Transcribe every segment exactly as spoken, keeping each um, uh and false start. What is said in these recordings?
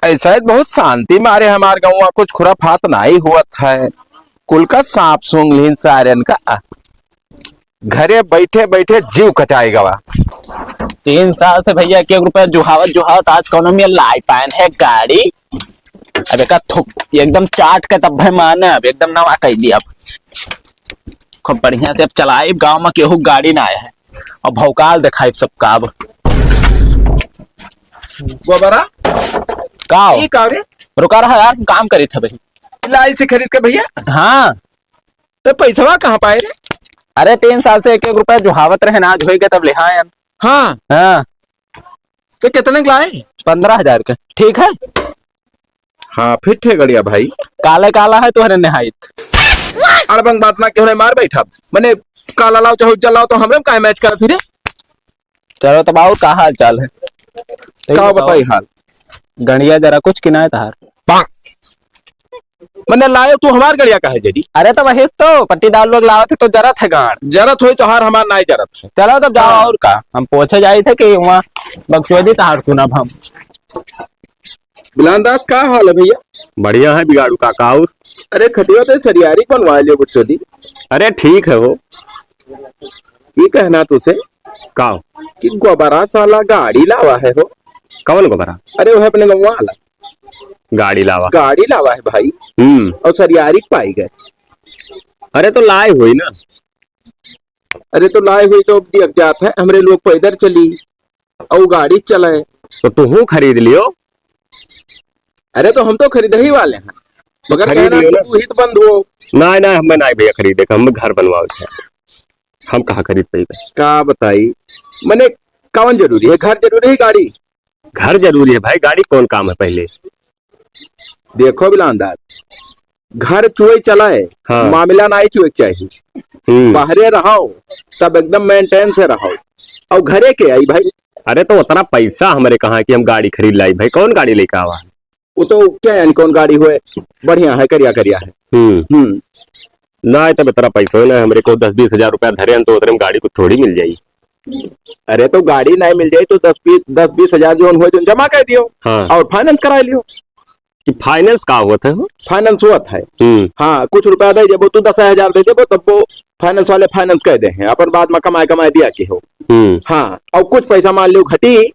ऐसा है, बहुत शांति मारे हमार गौवा, कुछ खुराफात नाई हुवत है। कुल का सांप सूंघ लीन सारेन का। घरे बैठे बैठे जीव कटाए गवा। तीन साल से भैया एक एक रुपया जुहावत जुहावत आज कौनो में लाई पायन है गाड़ी। अब एका थुक, एकदम चाट के तब भाई माने, अब एकदम नवा कह दिया। अब खूब बढ़िया से अब चलाइब, गाँव में केहू गाड़ी ना आए है। अब भौकाल देखाइब सबका अब। गोबरा, का हो? ई का रे? रुका रहा यार, काम करी था भाई। लाई से खरीद के भैया? हाँ। तो पैसवा कहाँ पाए रे? अरे, तीन साल से एक एक रुपया जुहावत रहे ना, आज होई के तब ले आयन। हाँ। हाँ। तो कितने के लाए? पन्द्रह हजार के। ठीक है। हाँ, फिट है गड़िया भाई। काले काला है तोहरे निहाइत। अड़बंग बात ना क्यों नहीं मार बैठा। मने काला लाओ चाहे उज्जर लाओ तो हमरे में काहे मैच करत ही रे? चलो तब और का हाल चाल है? का बताई हाल? गड़िया जरा कुछ किनाए तहार। मने लायो तू हमार गड़िया काहे जरी? अरे तो वही तो पट्टीदार लोग लावत है तो जरत है गाड़। जरत होई तो हार हमार नाई जरत है। चलो तब जाओ हाँ। और का, हम पूछे जाई थे कि वहाँ बकचोदी तहार सुनब हम। बिलान दास, का हाल है भैया? बढ़िया है बिगाड़ू काका। और अरे खटिया तो सरियारी बनवा लियो बकचोदी। अरे ठीक है हो। ये कहना तुसे का हो? कि गोबरा साला गाड़ी लावा है हो। कौन गोबरा? अरे वो है अपने गाँव वाला। गाड़ी लावा। गाड़ी लावा है भाई। हम्म। और सरियारी पाई गए। अरे तो लाए हुई ना। अरे तो लाए हुई तो अब दियक जात है, हमरे लोग पैदल चली और गाड़ी चलाए। तो तू खरीद लियो। अरे तो हम तो खरीद ही वाले हैं, मगर खरीद कहना लियो कि ना। तू हित बंद हो। नहीं नहीं, हमें नहीं भैया खरीदे, हम घर बनवाओ थे, हम कहाँ खरीद पाएंगे? का बताई, मने कौन जरूरी है, घर जरूरी है गाड़ी? घर जरूरी है भाई, गाड़ी कौन काम है पहले? देखो बिलानदार, घर चुए चलाए, हाँ। मामला नाई चुए के चाहिए। हम्म। बाहरे रहो, सब एकदम मेंटेन से रहो, और घरे के आई भाई। अरे तो उतना पैसा हमरे कहाँ कि हम गाड़ी खरीद लाई भाई, कौन गाड़ी लेके आवा है? वो तो क्या यानी कौन गाड़ी हुए, बढ़िया है, करिया करिया है। हम्म। हम्म। ना, तब इतना पैसा हो ना, हमरे को दस बीस हजार रुपया धरे हैं, तो उतने में गाड़ी को थोड़ी मिल जाई। अरे, तो गाड़ी नहीं मिल जाई, तो दस बीस, दस बीस हजार जो हुए, जो जमा कर दियो हाँ। और फाइनेंस करा लियो। कि फाइनेंस का होत है हो? फाइनेंस होत है। हम्म। हाँ, कुछ रुपया दे देबो, तू दस हजार दे देबो, तब वो फाइनेंस वाले फाइनेंस कह दे हैं, अपन बाद में कमाए, कमाए दिया के हो। हम्म। हाँ, और कुछ पैसा मान लियो घटी,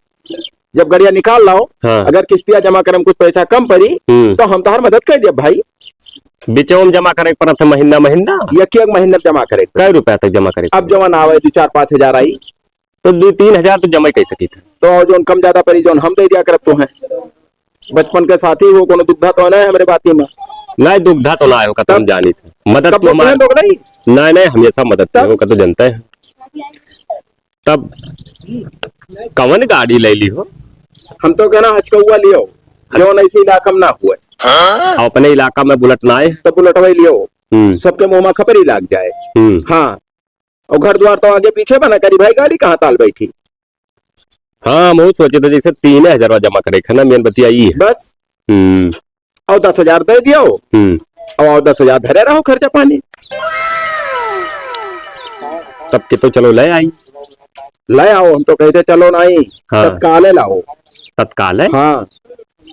जब गड़िया निकाल लाओ, हाँ। अगर किस्तिया जमा करे में कुछ पैसा कम पड़ी, हम्म। तो हम तोहार मदद कर देब भाई। बिचवा में जमा करे के पड़त है महीना, महीना? एक, एक महीना जमा करे के। कै रुपया तक जमा करे के अब पड़ी? जवन आवे, दो, चार, पाँच हजार आई। तो दो, तीन हजार तो जमा ही कर सकी थे। तो जौन कम ज्यादा पड़ी, जौन हम दे दिया करब तो हैं। बचपन के साथी हो, कोनो दुविधा तो नहीं हमरे बाती में। नहीं, दुविधा तो ना आयो, कतम तब जानी थे। मदद कब तो हमारे लोग नहीं? नहीं, नहीं, हमेशा मदद तब? करो, का तो जनते हैं। तब कवन गाड़ी ले ली हो? हम तो कहना हचकौआ लियो, जौन ऐसे इलाका में ना हुए। हाँ? अपने इलाका में बुलेट ना आए? तो बुलेटवा ही लियो। हम्म। सबके मुंह में खपरी लाग जाए। हम्म। हाँ, और घर द्वार तो आगे पीछे बना करी भाई, गाड़ी कहाँ ताल बैठी? हाँ, हम सोचे थे जैसे तीन हजार जमा करे, खाना मेन बतिया ई है। बस। हम्म। और दस हजार दे दियो। हम्म। और, और दस हजार धरे रहो खर्चा पानी। तब के तो चलो ले आई। ले आओ, हम तो कहते चलो नहीं, हाँ। तत्काले लाओ। तत्काले? हाँ।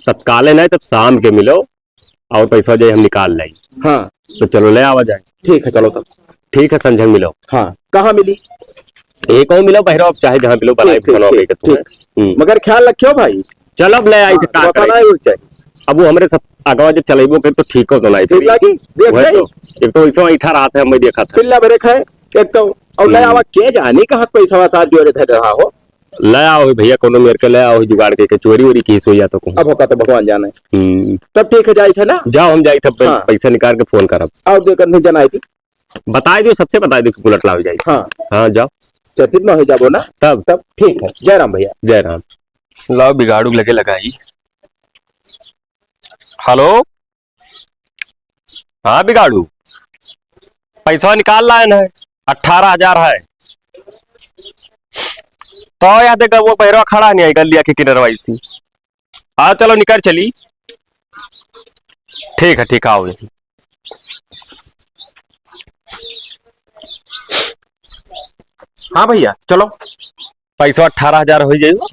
तत्काले नहीं, तब शाम के मिलो और पैसा जाए हम निकाल लाई। हाँ। तो चलो ले आवा जाए। ठीक है, चलो तब। ठीक है, संझा मिलो। हाँ, कहाँ मिली? एक और मिलो बहरो, अब चाहे जहाँ मिलो, बनाए ठीक, ठीक, बनाओ ठीक, के तुम्हें। ठीक। हम्म। मगर ख्याल रखियो भाई। चलो, अब ले आई हाँ, थे, का धोखा करे? नहीं हो चाहिए। अब वो हमरे सब अगवा जब चलेबो के तो ठीक हो तो नहीं ठीक फिर। लागी, देख वही जाई। तो, एक तो वैसे ऐठा रहा था, मैं देखा था। पिल्ला भरे खाए, एक तो, और ले हम्म। आवा, के जानी कहाँ पैसा साथ जोड़े धरे रहा हो। ले आओ भैया, कोनो मेर के ले आओ, जुगाड़ के, के चोरी वोरी की सोई या तो कहूँ। अब होका तो भगवान जाने। हम्म। तब ठीक है, जाई थे ना? जाओ, हम जाई थे, पै-, हाँ। पैसा निकाल के फोन करब। आओ, दे कर नहीं जनाई थी। बताई दो, सबसे बताई दो कि बुलेट लाओ जाई। हाँ। हाँ, जाओ। चर्चित में हो जाबो ना? तब? तब ठीक है। जय राम भैया। जय राम। लाओ, बिगाड़ू लगे लगाई। हेलो? हाँ बिगाड़ू, पैसा निकाल लायन है, अठारह हजार है। तो यहाँ देख, वो बहरवा खड़ा नहीं है गलिया के किनरवा इसी। हाँ चलो निकल चली। ठीक है, ठीक है, आओ। हाँ भैया चलो। पैसा अठारह हजार हो जाएगा।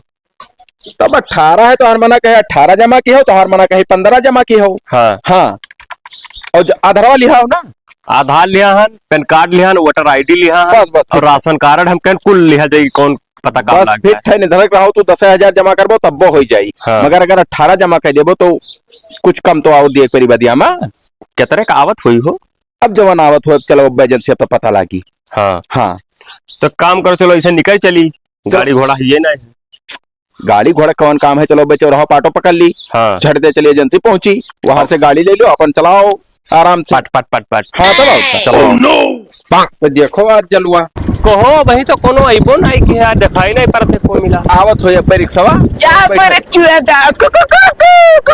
तब अठारह है, तोहार मना कहे अठारह जमा किहो, तोहार मना कहे पन्द्रह जमा किहो। हाँ। हाँ। और जो आधारवा लिहा हो ना? आधार लिहा हन, पैन कार्ड लिहा हन, वोटर आईडी लिहा हन, बस, बस, और ठीक। राशन कार्ड हम कहन कुल लिहा जाई, कौन पता का बस, लाग फिट जाए। है, निधड़क रहो, तू दस हजार जमा करबो, तब्बो हो जाई। हाँ। मगर अगर अठारह जमा कर देबो, तो कुछ कम तो और दिए के पड़ी बदिया मा। केतरे का आवत होई हो? अब जवन आवत हो, अब चलो, अब एजेंसी अब तो पता लागी। हाँ। हाँ। तो काम करो, चलो, ऐसे निकल चली, चलो। गाड़ी घोड़ा ये ना है। गाड़ी घोड़ा कौन काम है? चलो बे, चौराहा पे ऑटो पकड़ ली, हाँ। झट दे चली एजेंसी पहुंची, वहां से गाड़ी ले लो, अपन चलाओ आराम से। पट, पट, पट, पट। हाँ, तब आओ। चलो। Oh, no! तो देखो आज जलवा। कहो, वही तो कोनो अइबो नहीं कि यार, दिखाई नहीं पड़ते को मिला। आवत हो एक बार रिक्शवा। क्या एक बार पर चुआ दा? कु, कु, कु, कु।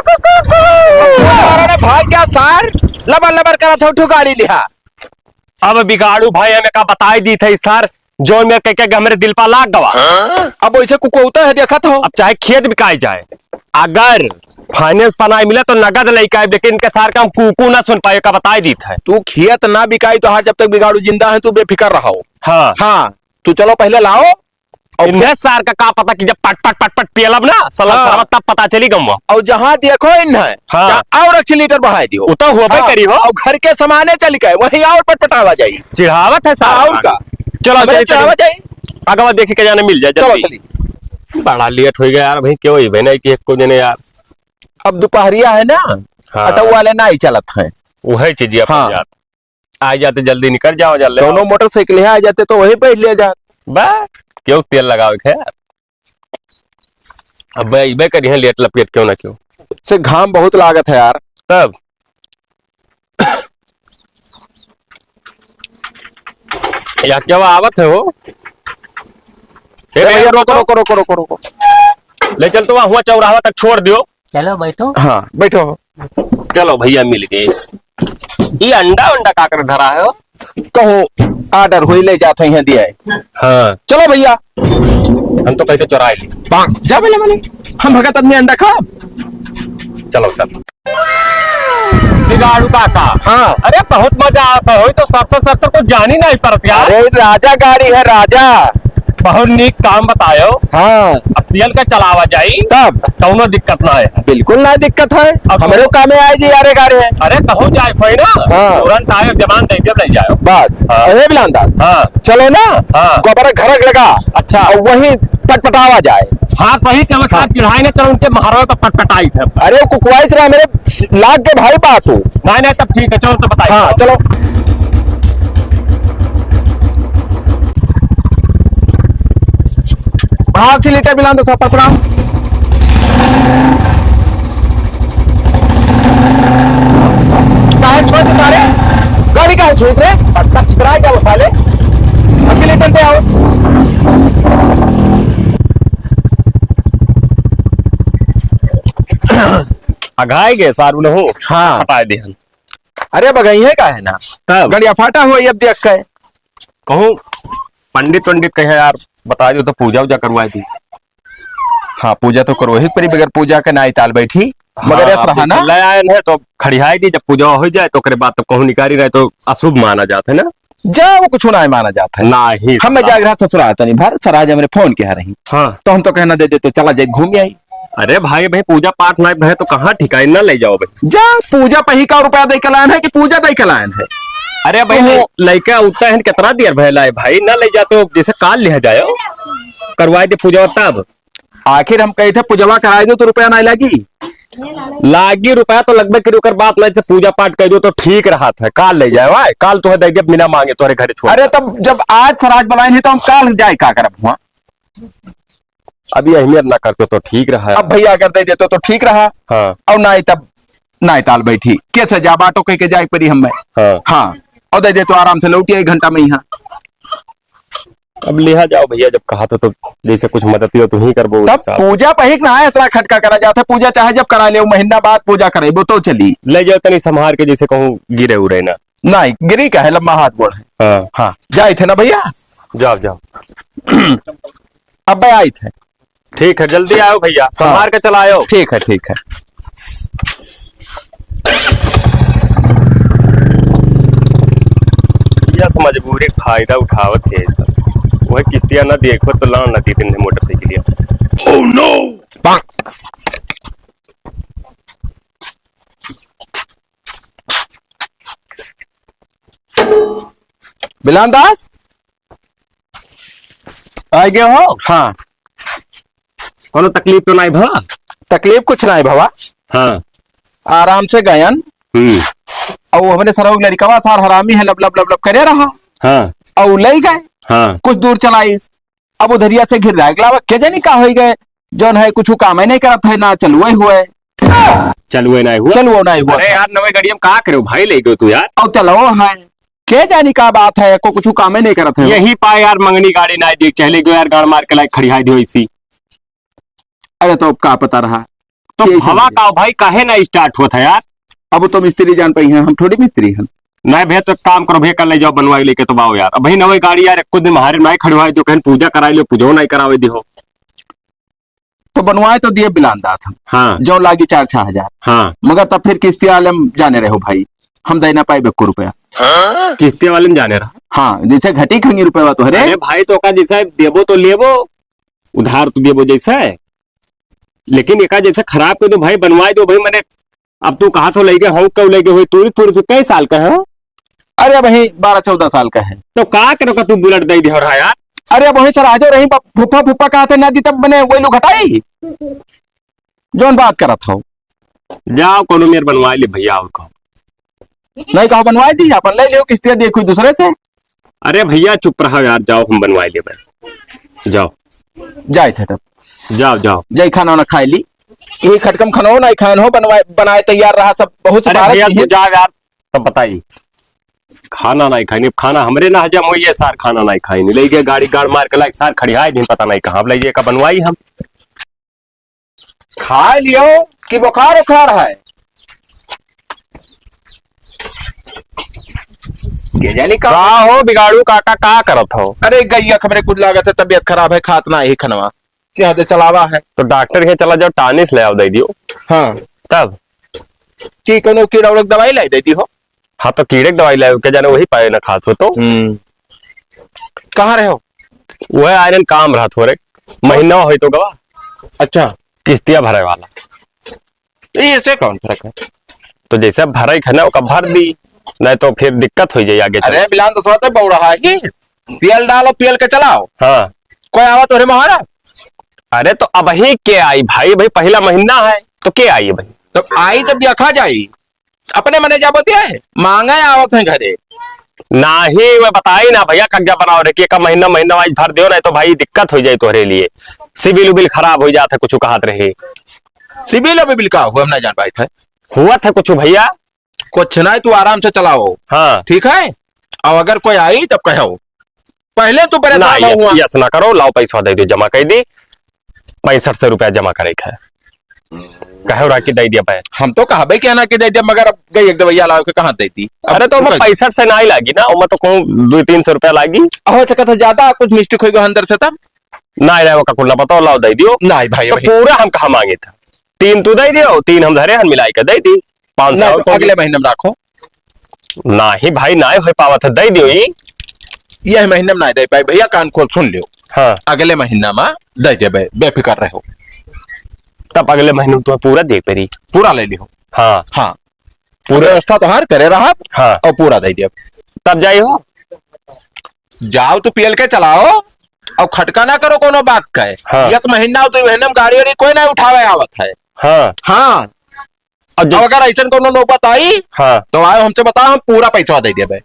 अरे भाई, क्या सार लबर लबर करत हो, ठो गाड़ी लिहा। अब बिगाड़ू भाई, हमें का बताई दी थे सर, जौन में कह के हमरे दिल पा लाग गवा। अब वैसे कुकौता है, देखत हो। अब चाहे खेत बिकाई जाए, अगर फाइनेंस पर ना मिले तो नगद लेके आए, लेकिन इनके सार का हम कुकू ना सुन पाए, का बताई दी थे। तू खेत ना बिकाई तो हार, जब तक बिगाड़ू जिंदा है, तू बेफिकर रहो। हाँ। हाँ, तू चलो पहले लाओ। और इन्हें सार का का पता कि जब पट पट पट पट पियलब ना, साला हाँ। सरवा तब पता चली गवा। और जहाँ देखो इन्हें, हाँ। जहाँ और एक लीटर बढ़ाई दियो। उतना हुआ हाँ। करी हो। और घर के सामाने चल के वहीं और पटपटावा जाई। चिढ़ावत है सार हाँ, और का। का? चलो, हमें चलिए, चढ़ावा चलिए। जाई। अगवा देखे के जाने मिल जाए चलो, जल्दी। चलिए। बड़ा लेट हो गया यार, भाई, क्यों ही बहना कि एक को जने यार। अब दोपहरिया है ना, हाँ। ऑटो वाले ना ही चलत हैं। वही चीज अपन हाँ। जात। आ जाते, जल्दी निकल जाओ, जा ले कौनो आओ। मोटरसाइकिल है, आ जाते तो वही बैठ लिया जात। बा, क्यों तेल लगावे के? अब भाई, बे करिए लेट लपेट क्यों ना क्यों। से घाम बहुत लागत है यार। तब या क्या आवत है हो? ए ए भैया, भैया, रोको, रोको। रोको, रोको, रोको, रोको। ले चल तो वहाँ हुआ चौराहा तक छोड़ दियो। चलो बैठो। हाँ, बैठो। चलो भैया, मिल गए। ये अंडा, अंडा का कर धरा है हो? कहो, ऑर्डर हुई, ले जात है, यहाँ दिया है। हाँ। चलो भैया। हम तो कैसे चुराए ली। जा भैया, मने, हम भगत आदमी अंडा खा। चलो, चलो। बिगाड़ू काका। हाँ। अरे, बहुत मजा आवत है, होई तो सरसर, सरसर को जानी नहीं पड़त यार। अरे, राजा गाड़ी है, राजा। बहुत नीक काम बतायो। हाँ। अब तेल का चलावा जाई। तब? कौनो दिक्कत ना है। बिल्कुल ना दिक्कत है। अब हमरे तो कामे आए जी, यारे गाड़ी है। अरे, कहूँ जाए कोई ना, हाँ। तुरंत आयो, जवान दे दियो, ले जायो। बात। हाँ। अरे, बिलांदा। हाँ। चलो ना, हाँ। गोबर घर लगा। अच्छा। और वहीं पटपटावा जाए। हाँ, सही कहे, हाँ। साथ चिढ़ाई ना, चलो उनके महाराज का पटपटाई थे। अरे, वो कुकवाई से मेरे लाग के भाई बात हो। नहीं, नहीं, तब ठीक है, चलो तो बताइए। हाँ, चलो। भाग से लीटर मिला दो, सब पकड़ा। काहे छोड़ दे सारे? गाड़ी काहे छोड़ रहे? पटका छितरा है क्या वो साले? अस्सी लीटर दे आओ। अघाई गए सारू न हो। हाँ। हटाए दे हन। अरे, बगई है का है ना? तब? गड़िया फाटा हुआ, ये अब देख के। कहूँ पंडित वंडित कहे यार, बता दो तो पूजा वूजा करवाई दी। हाँ, पूजा तो करवाई परी, बगैर पूजा के नाई ताल बैठी। मगर हाँ, ऐसा रहा ना। चला आयन है तो खड़ियाई दी, जब पूजा हो जाए तो ओकरे बाद तो कहूँ निकारी रहे तो अशुभ माना जात है ना। जा, वो कुछ ना माना जात है। ना ही हमें साला। जाग रहा ससुराल तनी भर, सराज हमरे फोन के रही। हाँ। तो हम तो कहना दे दे, तो चला जाए घूम आई। अरे भाई, भाई, पूजा पाठ ना भए तो कहाँ ठिकाई ना ले जाओ भाई। जा, पूजा पही का रुपया दे के लायन है कि पूजा दे के लायन है? अरे भाई, तुम लइका उतना है, कितना देर भए लाए भाई, ना ले जाते हो, जैसे काल लिया जाए, करवाए दे पूजा तब। आखिर हम कहे थे पूजवा कराए दो तो रुपया ना लागी। लागी रुपया तो लगबे करी, ओकर बात नहीं से पूजा पाठ कर दो तो ठीक रहा था, काल ले जाए भाई, काल तो है दे दे बिना मांगे तोहरे घरे छोड़। अरे तब जब आज सराज बुलाए नहीं तो हम काल जाए का करब हुआ? अब ये अहमियत ना करते तो ठीक रहा। अब भैया अगर दे देते तो ठीक रहा। हाँ। और ना ही तब ना ही ताल बैठी। कैसे जा बाटो कह के जाए परी हमें। हाँ। हाँ। और दे दे तो आराम से लौट आई घंटा में यहाँ। अब लिहा जाओ भैया, जब कहा था तो जैसे कुछ मदद हो तो ही करबो तब उस हिसाब से। पूजा पहिक ना है, इतना खटका करा जाता है। पूजा चाहे जब करा ले, महीना बाद पूजा करेबो तो चली। ले जाओ तनी संभार के, जैसे कहूँ गिरे उरे ना। नहीं, गिरी का है, लंबा हाथ गोड़ है। हाँ। हाँ, जाए थे ना भैया। जाओ, जाओ। अब आई थे। ठीक है, जल्दी आयो भैया, हाँ। संभार के चलायो। ठीक है, ठीक है। यस, मजबूरी फायदा उठावत है सब। वह किस्तियाँ ना देखो तो लान ना दी दिन मोटरसाइकिल। Oh no! बिलान दास, आ गए हो? हाँ। कोनो तकलीफ तो नाई भवा? तकलीफ कुछ नाई भवा। हाँ। आराम से गयन। हम्म। और हमरे सरऊ के लड़िकवा सार हरामी है, लब लब लब लब करे रहा। हाँ। और ले गए। हाँ। कुछ दूर चलाइस, अब उधरिया से घिर रहा, अगला के जानी का होई गए, जौन है कुछ कामे नहीं करत है, ना चलुए हुए। चलुए नहीं हुआ? चलुए नहीं हुआ। अरे यार, नवे गाड़ी हम का करेउ भाई, ले गयो तू यार। और चलो है, के जानी का बात है, को कुछ कामे नहीं करत है। यही पाए यार, मंगनी गाड़ी ना दी, चले गयो यार, गाड़ मार के लाइक खड़िया दियो इसी। अरे तो अब का पता रहा। तो यही भवा समझ का भाई, काहे ना start होत है यार? अब तो मिस्त्री जान पाई हैं, हम थोड़ी मिस्त्री हैं। नहीं भैया, तो एक काम करो भैया, कल ले जाओ बनवाई लेके तो बाओ यार। अब भाई नवे गाड़ी यार, एको दिन महारे नहीं खड़वाए दियो, कहीं पूजा कराई लियो, पूजो नहीं करावे दियो। तो बनवाए तो दिए बिलान दात हम। हाँ। जो लागी चार छह हजार। हाँ। मगर तब फिर किस्तिया वाले में जाने रहो भाई, हम दे ना पाए एको रुपया। किस्तिया वाले में जाने रहा। हाँ, जैसे घटी खंगी रुपया तो हरे। अरे भाई, तो का जैसे देबो तो लेबो, उधार तो देबो जैसे, लेकिन एका जैसे खराब कर दो भाई, बनवाए दो भाई, मने अब तू कहा तो लइगे हो, कब लइगे हो, तू, तू, तू कई साल का है? अरे, अबहीं बारह चौदह साल का है। तो का करो का तू बुलेट दे दे हो रहा यार? अरे, अबहीं सर आजो रही, ब-, फुफ्फा, फुफ्फा कहा थे ना दी, तब मने वही लोग घटाई। जौन बात करत हो। जाओ, कोनो मेर बनवा ले भैया, और कहो। नहीं कहो, बनवा दी, अपन ले लियो किस्तिया दिए कोई दूसरे से। अरे भैया, चुप रहो यार, जाओ, हम बनवा ले भाई। जाओ। जाए थे तब। जाओ, जाओ। जाई खाना वाना खाए ली। यही खटकम खाना हो ना खान हो, बनवाए, बनाए तैयार रहा सब, बहुत से अरे बारह भैया, चीज तू है। जाओ यार, तब बताई। खाना नहीं खाई, खाना हमरे ना हजम होई, ये सार खाना नहीं खाई, नहीं ले गए गाड़ी गाड़ मार के लाइक सार खड़ी है, दिन पता नहीं कहाँ ले जाए का बनवाई हम। खा लियो कि बुखार उखार है? के जानी का। का हो बिगाड़ू काका, का करत हो? अरे गैया, हमरे कुछ लागत है, तबीयत खराब है, खात ना ही खनवा। क्या दे चलावा है? तो डॉक्टर के चला जाओ, टानिस ले आओ, दे दियो। हाँ। तब? कि कोनो कीड़ा उड़ा के दवाई लाई दे दी हो? हाँ, तो कीड़े के दवाई लाए, के जाने वही पाए ना खात हो तो। हम्म। कहाँ रहे हो? वह आयरन काम रहा थोड़े, महीना होई तो गवा। अच्छा। किस्तिया भरे वाला। तो ये से कौन फर्क है? तो जैसे भरे है ना, ओका भर दी, नहीं तो फिर दिक्कत हो जाए आगे चल। अरे, बिलान तो सोते बहु रहा है कि तेल डालो, तेल के चलाओ। हाँ। कोई आवा तो रे महारा? अरे, तो अबही के आई भाई, भाई पहला महीना है, तो के आई भाई? तो आई तब देखा जाई। अपने मने जाबो ते है, मांगा आवत है घरे। नाही, वह बताई ना भैया, कागजा बनाओ रे, कि एक महीना, महीना वाइज भर दियो, नहीं तो भाई दिक्कत हो जाए तोहरे लिए। सिबिल उबिल खराब हो जात है, कुछ कहत रहे। सिबिल उबिल का हुआ, हम ना जान पाए थे। हुआ था कुछ भैया। कुछ नहीं, तू आराम से चलाओ। हाँ। ठीक है, और अगर कोई आई तब कहो। पहले तू परेशान ना, यस, हुआ। यस ना करो, लाओ पैसा दे दो, जमा कर दी, पैंसठ सौ रुपया जमा करे के है। कहे रहा कि दे दिया भाई। हम तो कहबे के ना कि दे दिया, मगर अब गई एक दवाइया लाओ के कहाँ दे दी? अब अरे तो ओमा रुका। पैंसठ से ना ही लागी ना, ओमा तो कहूँ दो तीन सौ रुपया लागी। हो सकता है ज्यादा कुछ मिस्टेक होई गो अंदर से तब। ना, ना, वो का कुल ना बताओ, लाओ दे दियो। नहीं भाई, तो भाई। पूरा हम कहाँ मांगे था, तीन तू दे दियो, तीन हम धरे हन मिलाई के दे दी। पाँच सौ नहीं, और तो कौन? अगले महीने में रखो। नाही भाई, नाही हो पावत है, दे दियो ई। यह महीने में नहीं दे पाए भैया, कान खोल सुन लियो। हाँ। अगले महीना में दे देबे, बेफिक्र रहो। तब अगले महीने में तुम्हें पूरा दे पड़ी। पूरा ले लियो। हाँ। हाँ। पूरा व्यवस्था तो हर करे रहा। हाँ। और पूरा दे दियो। तब जाई हो? जाओ तो पी एल के चलाओ और खटका ना करो कोनो बात का है। हाँ। एक महीना हो तो महीने में गाड़ी वाड़ी कोई ना उठावे आवत है। हाँ। हाँ। और जब अब अगर ऐसन कोनो नौबत आई, हाँ। तो आओ हमसे बताओ, हम पूरा पैसा दे देबे।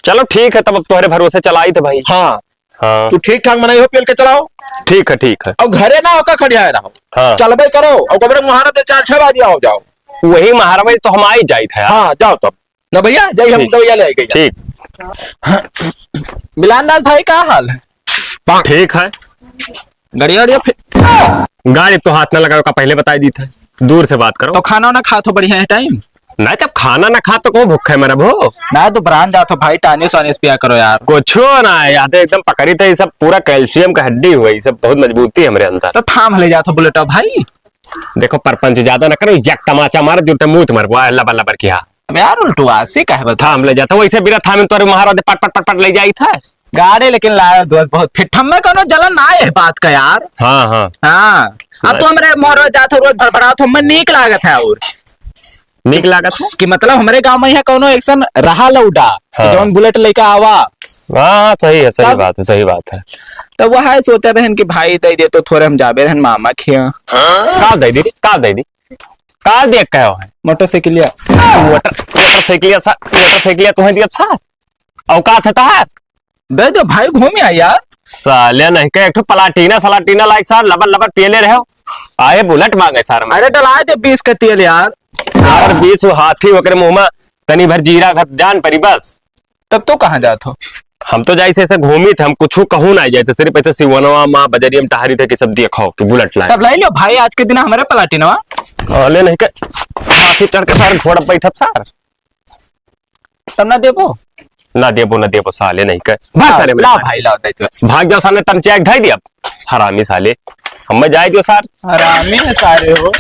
चलो ठीक है, तब अब तोहरे भरोसे चलाई थे भाई। हाँ। हाँ। तू ठीक ठाक मनाई हो, पेल के चलाओ। ठीक है, ठीक है। और घरे ना होकर खड़ियाए रहो। हाँ। चलबे करो, और गोबरे मुहारा दे चार छह बाजी आओ जाओ। वही महाराज तो हम आई जाई थे यार। हाँ, जाओ तब। ना भैया, जाई हम ठीक। दवाइया ले आई गई। ठीक। मिलान दास भाई, का हाल है? ठीक है। गड़िया, गड़िया फिर गाड़ी तो हाथ ना लगाओ का पहले बताई दी थे, दूर से बात करो। तो खाना वाना खात हो बढ़िया है टाइम? नहीं, तब खाना ना खा तो को भूखे मरब हो? ना, तो ब्रांड जात हो भाई, टानिस वानिस पिया करो यार। कुछो ना है, याद है एकदम पकड़ी थे, ये सब पूरा कैल्शियम का हड्डी हुआ, ये सब बहुत मजबूती है हमरे अंदर। तो थाम ले जात हो बुलेटो भाई। देखो परपंच ज्यादा ना करो, जक तमाचा मार, जुरते मुंह मार, वाह लबर लबर किया। अब यार उल्टू आसी काहे बता? थाम ले जाता, वैसे बिना थामे तोरे महाराज पट पट पट पट ले जाई था। गाड़ी लेकिन लाया दोस्त बहुत फिट, हमें कोनो जलन ना है बात का यार। हाँ, हाँ। हाँ। अब तो हमरे मोहरवा जात हो, रोज भड़भड़ात हो, हमें नीक लागत है और नीक लागत है। कि मतलब हमरे गाँव में यहाँ कौनो ऐसन रहा लौडा कि हाँ। जौन बुलेट लेके आवा। हाँ, हाँ, सही है, सही तब बात है, सही बात है। तब वह सोचे रहन कि भाई दे दे तो थोड़े हम जाबे रहन मामा खिया। का दे दी, का दे दी, का देख के आयो है? मोटरसाइकिलिया। मोटर, मोटरसाइकिलिया सा, मोटरसाइकिलिया तुम्हें दिया सा? औकात है तहार? दे दो भाई, घूम आ यार। साले नहीं के एक ठो प्लाटिना सलाटिना लाइक सार, लबर लबर पियले रहे हो। आए बुलेट मांगे सार में। अरे डलाए दे बीस का तेल यार। यार बीस वो हाथी ओकरे मुंह में तनी भर जीरा घत जान परी बस। तब तो कहाँ जात हो? हम तो जाइसे ऐसे घूमी थे, हम कुछ कहू ना जाइसे, सिर्फ ऐसे सिवनवा माँ बजरिया में टहरी थे कि सब देखो कि बुलेट लाए। तब लाई लो भाई, आज के दिन हमारे प्लाटिनवा। साले नहीं के हाथी चढ़ के सार घोड़ा बैठब सार। तब ना देबो? ना देबो, ना देबो, साले नहीं के। भाग लाओ, सारे मेरे लाओ भाई। भाई, लाओ, दे दो। भाग जाओ साले, तन चेक धाई दिया। हरामी साले, हमें जाए दियो सार। हरामी है सारे हो।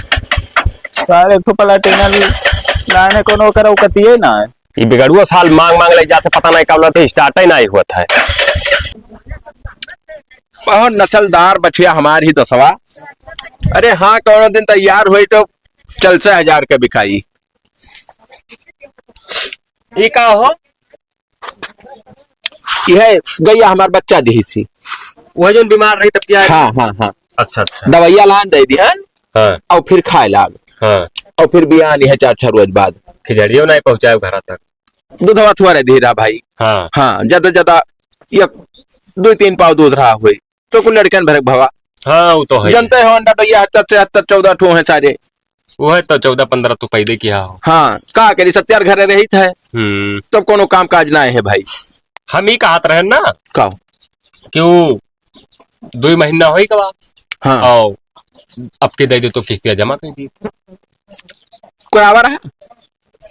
सारे एक ठो प्लाटिना लाने कोनो ओकर औकतिये ना है। ई बिगड़ुआ साल मांग मांग ले जाते, पता नहीं कब लाते, स्टार्ट ही नहीं हुआ था। बहुत नस्लदार बछिया हमार ही दसवा। अरे हाँ, कोनो दिन तैयार होई तो चल से हजार के बिकाई। ई का हो? यह गैया हमार बच्चा दिही सी। वह जोन बीमार रही तब क्या? हाँ, हाँ, हाँ। अच्छा, अच्छा। दवाइया लान दे दिहन। हाँ। और फिर खाए लाग। हाँ। और फिर बियान यह चार छह रोज बाद। खिचड़ियो नहीं पहुँचाए घर तक। दूधवा थुआ रहे धीरा भाई। हाँ। हाँ, ज्यादा ज्यादा एक दो तीन पाव दूध रहा हुई। तो कुल लड़कन भरक भवा। हाँ, वो तो है। जनते हो, अंडा डोइया हत्तर से हत्तर चौदह ठो हैं सारे। वो है तो चौदह पन्द्रह तो पैदे किया हो। हाँ, का करी, सत्यार घरे रहित है। हम्म। तब कोनो काम काज ना है भाई। हम ही कहत रहन ना। का? क्यों? दुई महीना होई गवा। हाँ। और अब के दे दे तो किस्तिया जमा कर दी। कोई आवा रहा?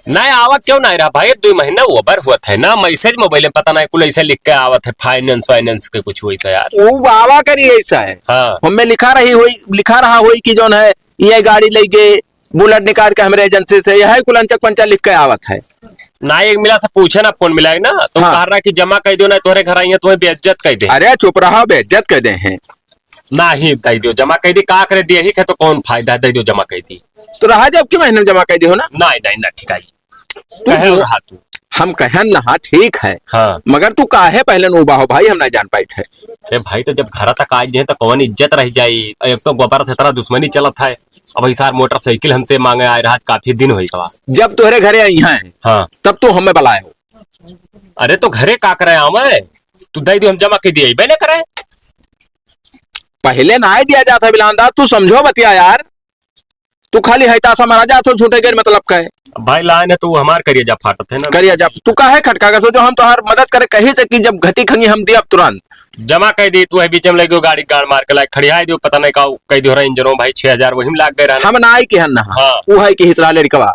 नहीं आवा क्यों नहीं रहा भाई? दुई महीना ओवर हुआ था ना, मैसेज मोबाइल में पता नहीं कुल ऐसे लिख के आवत है, फाइनेंस वाइनेंस के कुछ हुई था यार। वो आवा करी ऐसा है। हाँ। हमें लिखा रही हुई, लिखा रहा हुई कि जौन है, ये गाड़ी ले गए, बुलेट निकाल के हमरे एजेंसी से, यह कुल अंचक पंचा लिख के आवत है। ना एक मिला से पूछे ना, फोन मिला है ना, तो हाँ। कह रहा कि जमा कर दो ना, तोहरे घर आई है, तुम्हें बेइज्जत कर दे। अरे चुप रहा, बेइज्जत कर दे हैं। नाही, दे दियो, जमा कर दी, का करे दिए ही के तो कौन फायदा, दे दियो, जमा कर दी। तो रहा जब के महीने में जमा कर दी हो ना? नहीं, नहीं, ना, ठीक आई। तू कहे जो रहा तू। हम कहन ना, हाँ, ठीक है। हाँ। मगर तू काहे पहले नु उबा हो भाई, हम नहीं जान पाई थे। अरे भाई, तो जब घर तक आ गए तो कौन इज्जत रह जाई? एक तो गोबर से तरह दुश्मनी चलत है, अब ई सार मोटरसाइकिल हमसे मांगे आए रहा, काफी दिन होई गवा। जब तोहरे घरे आई हैं, हाँ। तब तू हमें बुलाए हो। अरे तो घरे का करे आवे? तू दे दियो, हम जमा कर दिए, बे ना करे। पहले ना दिया जाता बिलांदा, तू समझो बतिया यार। तू खाली है तासा मारा जात हो झूठे गैर मतलब का है। अब भाई लाइन है तो वो हमार करिया जा फाटत है ना। करिया जा, तू काहे खटका के सोचो, हम तोहार मदद करे कही थे कि जब घटी खंगी हम दिया तुरंत। जमा कह दी, तू है बीच में लगे गाड़ी गाड़ मार के लाए खड़िया दियो, पता नहीं का कह दियो रहा इंजनो भाई छह हजार वही में लाग गए रहा। हम ना आई के हन ना। हाँ। वो है कि हिसरा लड़कवा।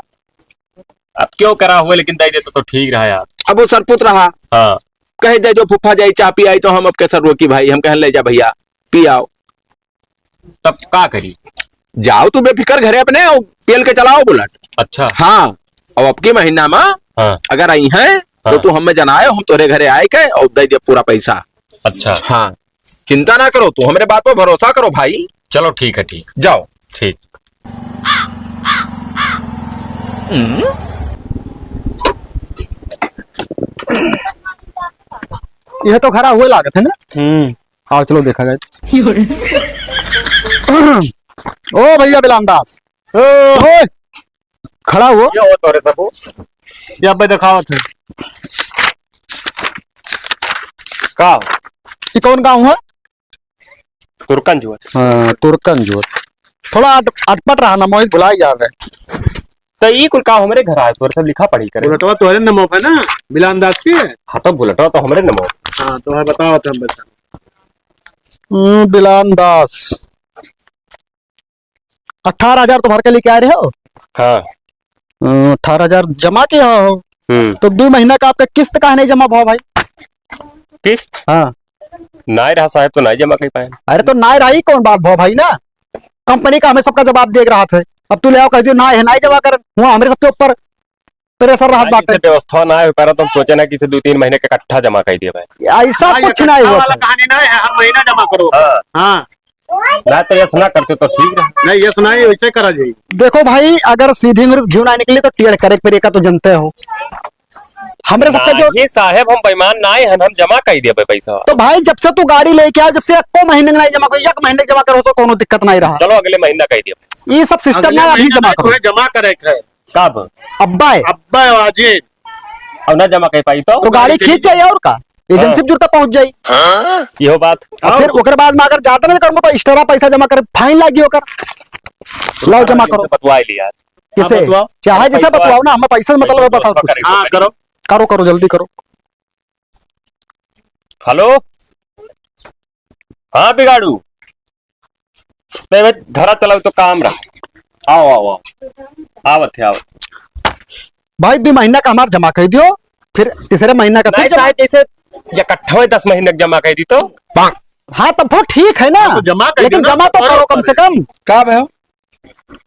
अब क्यों करा हुआ, लेकिन दे देता तो ठीक रहा यार। अब वो सरपुत रहा। हाँ। कहे दे जो फुफा जाई चाह पी आई तो हम अब कैसे रोकी भाई, हम कहन ले जा भैया पी आओ। तब का करी? जाओ तू बेफिकर घरे अपने और पेल के चलाओ बुलेट। अच्छा। हाँ, और अब के महीना में हाँ। अगर आई हैं तो हाँ। तू हमें जनाए, हम तोरे घरे आए के और दे दे पूरा पैसा। अच्छा। हाँ, चिंता ना करो, तू हमरे बात पर भरोसा करो भाई। चलो ठीक है, ठीक। जाओ। ठीक। हम्म? यह तो खरा हुए लागत है ना? हम्म। आओ, चलो देखा जाए। ओ भैया बिलामदास। ओ। ओए, खड़ा हुआ। क्या हो तोरे सबू? ये अबे दिखावत है। का? ये कौन गाँव है? तुर्कन जुअत। हाँ, तुर्कन जुअत। थोड़ा अट-, अटपट रहा ना, मोहित भुलाई जा रहे। तो ई कुल का हमरे घर आए, तोरे सब लिखा पढ़ी करे। बुलेटवा तोहरे नमो पे ना, बिलान दास के? हाँ, तो बुलेटवा तो हमरे नमो। हाँ, तो है, बताओ तो हम बता। हम्म, बिलान दास। अठारह हजार तो भर के लेके आ रहे हो? हाँ। हम्म, अठारह हजार जमा किया हो? हम्म। तो दो महीना का आपका किस्त काहे नहीं जमा भाव भाई? किस्त? हाँ। नाय रहा साहब, तो नाय जमा कर पाए। अरे, तो नाय रहा, ई कौन बात भो भाई ना? कंपनी का हमें सबका जवाब देख रहा था, अब तू ले आओ, कह दियो नाय है, नाय जमा कर, हुआ हमरे सबके ऊपर। pressure रहत ना, बाटे। इसे व्यवस्था ना है, पर तो हम सोचे ना कि इसे दो तीन महीने के इकट्ठा जमा कर दिया भाई। ऐसा हाँ, कुछ इकट्ठा नहीं हुआ वाला था। कहानी ना है, हर महीना जमा करो। हाँ। हाँ। ना तो ऐसा ना करते तो ठीक रहे। नहीं, ऐसा नहीं, वैसे करा जाए। देखो भाई, अगर सीधी अंगुरी से घिउ ना निकली तो टेढ़ करे के पड़ी, एका तो जनते हो। हमरे सबका जो नहीं साहेब, हम बेईमान नाहीं हन, हम जमा कर दिया भाई पैसा। तो भाई, जब से तू गाड़ी लेके आया, जब से एको महीने नाहीं जमा करो, एक महीने जमा करो तो कोनो दिक्कत नाहीं रहा। चलो अगले महीना कर दिया। ये सब system अगले ना, अभी महीना जमा में करो। तुम्हें जमा करे के है। कब? अब्बे। अब्बे वाजिब। अब ना जमा कर पाई तो? तो गाड़ी गाड़ी खींच चली जाई और का? एजेंसी हाँ। जुड़ता पहुंच जाई। हाँ। इहो बात। और फिर ओकर बाद में अगर जाता ना करबो तो extra पैसा जमा करे, fine लागी ओकर। लाओ जमा करो। बतवाई लिया। किसे? हाँ, बतवाओ। चाहे जिसे पैसा बतवाओ ना, हमें पैसे से मतलब है, बस और कुछ। हाँ, करो। करो, करो, जल्दी करो। Hello, हाँ बिगाड़ू, नहीं भाई, घरा चलाओ तो काम रहा। आओ, आओ, आओ, आवत है, आवत। भाई, दो महीना का हमार जमा कर दियो, फिर तीसरे महीना का फिर नहीं जमा। साहब, जैसे इकट्ठा हुए दस महीने का जमा कर दी तो। हाँ, तब वो ठीक है ना, हाँ, तो जमा कर लेकिन दियो ना, जमा तो करो कम से कम। का भाई?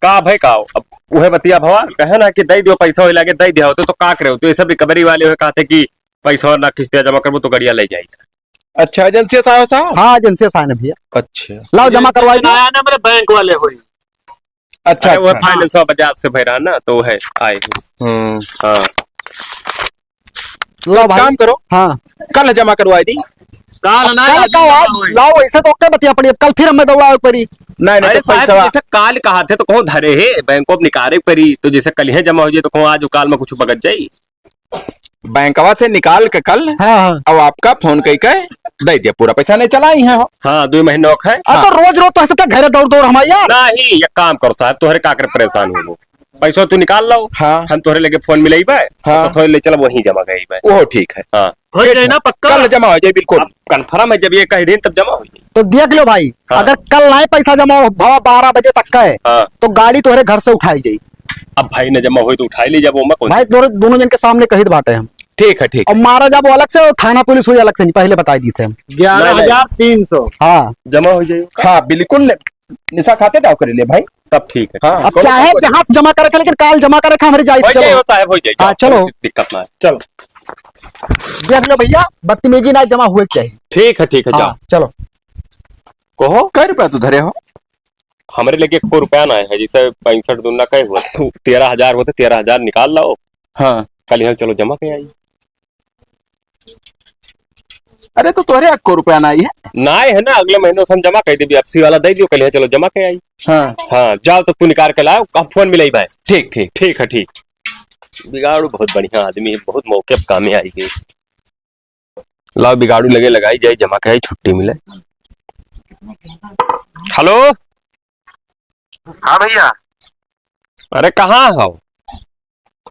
का भाई का हो? अब उहे बतिया भवा, कहे ना कि दे दियो पैसा, होई लागे दे दिया होते तो का करे हो? तो ये सब recovery वाले हुए कहते कि पैसा ना किस्तिया जमा करबो तो गड़िया ले जाई। अच्छा, एजेंसी साहब, साहब? हाँ, एजेंसी साहब ने भैया। अच्छा। लाओ, जमा करवा दियो। आया ना, मेरे बैंक वाले होई। अच्छा, अरे, वो अच्छा। Finance वाला बजाज से भैरा ना, तो है, आए हैं। हम्म। हाँ। लो एक भाई। काम करो। हाँ। कल जमा करवा दी। कल ना, कल आज का जमा आज होई। लाओ, ऐसे तो ओके बतिया पड़ी, अब कल फिर हमें दौड़ा पड़ी। नहीं, नहीं, अरे तो साहब, पैसा जैसे काल कहा थे तो कहो धरे है, बैंक ऑफ निकाले पड़ी, तो जैसे कल ही जमा हो जाए तो कहो आज काल में कुछ बगत जाई। बैंकवा से निकाल के कल हाँ, हाँ। अब आपका फोन कई के दे दिया, पूरा पैसा नहीं चलाई है। हाँ, दो महीनों का है। अब तो हाँ। रोज रोज तो ऐसे तो घरे दौड़ दौड़ हमारे यार। नहीं, एक काम करो साहब, तोहरे का करे परेशान हो, पैसा तू निकाल लो। हाँ। हम तोहरे लगे फोन मिलाई बे, हाँ। तो थोड़े ले चल वहीं जमा गई बे। वो ठीक है। हाँ। हो जाए ना पक्का? कल जमा हो जाए, बिल्कुल। अब confirm है, जब ये कह दिन तब जमा हो जाए। तो देख लो भाई, हाँ। अगर कल नहीं पैसा जमा हो, भवा बारह बजे तक का है, हाँ। तो गाड़ी तोहरे घर से उठाई जाई। अब भाई ने जमा होई तो उठाई ली जाबो, मैं कौन भाई दोनों, दोनों जन के सामने कहित बाटे हम। ठीक है, ठीक और है। मारा जाबो अलग से और थाना पुलिस हुई अलग से नहीं, पहले बताई दी थे हम। ग्यारह हजार तीन सौ। हाँ। जमा हो जाए। हाँ, बिल्कुल। निशा खाते दाव कर ले भाई। तब ठीक है। हाँ, अब करो, चाहे करो। जहाँ से जमा करे के, लेकिन काल जमा करे के, हमारे जाए, हो चलो। जाए, होता है, हो जाए, हाँ, जाओ, चलो। कोई दिक्कत ना है। चलो। देख लो भैया, बदतमीजी ना जमा हुए के चाहिए। ठीक है, ठीक है, हाँ, जाओ। चलो। कहो। कै रुपया तू धरे हो? हमरे लगे एको रुपया ना है, जैसे पैंसठ दूना कै हुआ, तेरह हजार होते, तेरह हजार निकाल लाओ। हाँ। कल यहाँ चलो जमा के आई। अरे तो तोहरे एको रुपया ना आई है? ना है ना, अगले महीने से हम जमा कर देबी, एफसी वाला दे दियो, कल यहाँ चलो जमा के आई। हाँ। हाँ, जाओ तो तू निकाल के लाओ, हम फोन मिलाई भाई। ठीक, ठीक। ठीक है, ठीक। बिगाड़ू बहुत बढ़िया आदमी है, बहुत मौके पे कामे आई गई। लाओ बिगाड़ू लगे लगाई जाए, जमा के आई, छुट्टी मिले। हेलो। हाँ भैया। अरे कहाँ हो?